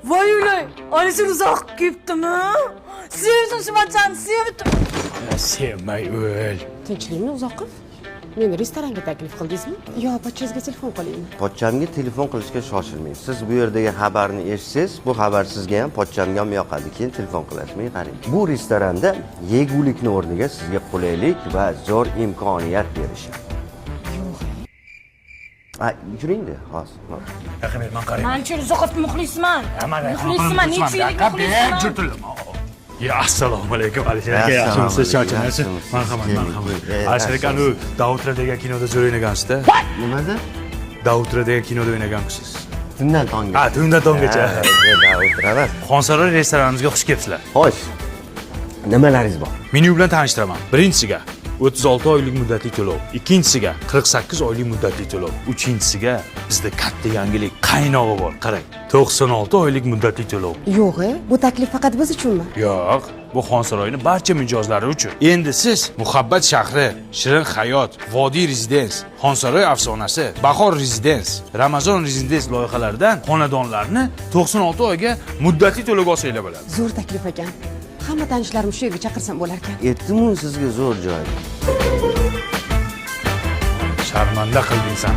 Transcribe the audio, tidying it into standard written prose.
Voy ulay, Alisher Uzoqov kelibdimi? Sevdim shu bachani, sevdim. Sevmay o'l. Tinchlikmi, Uzoqov? Meni restoranga taklif qildingizmi yo pochchangizga telefon qilaymi? Pochchamga telefon qilishga shoshilmang. Siz bu yerdagi xabarni eshitsangiz, bu xabar sizga ham, pochchamga ham yoqadi. Keyin telefon qilasiz. Menga qarang, bu restoranda yegulikni o'rniga sizga qulaylik va zo'r imkoniyat berishadi. Yo'q. A, yuringda hozir. Yaqin ber, man qarayman. Man Alisher Uzoqovni muxlisman. Muxlisman, necha yillik muxlisman. Ya, assalomu alaykum, Alisher aka, yaxshimisiz, charchamaysiz? Marhamat, marhamat. Alisher aka, anu "До утра" degan kinoda zo'r o'ynagansiz-da. Nimada? "До утра" degan kinoda o'ynaganmisiz? "Tundan tonggacha". Ha, "Tundan tonggacha". Ha, "До утра" emas. Xonsaroy restoranimizga xush kelibsizlar. Xo'sh, nimalaringiz bor? Menyu bilan tanishtiraman. Birinchisiga 36 oylik muddatli to'lov, ikkinchisiga 48 oylik muddatli to'lov, uchinchisiga bizda katta yangilik qaynog'i bor. Qarang, 96 oylik muddatli to'lov. Yo'q e, bu taklif faqat biz uchunmi? Yo'q, bu Xonsaroyni barcha mijozlari uchun. Endi siz Muhabbat shahri, Shirin hayot, Vodiy Residence, Xonsaroy afsonasi, Bahor Residence, Ramazon Residence loyihalaridan xonadonlarni 96 oyga muddatli to'lovga olsanglar bo'ladi. Zo'r taklif ekan. Hamma tanishlarimni shu yerga chaqirsam bo'larkan. Aytdimu sizga, zo'r joy. Sharmanda qilding san.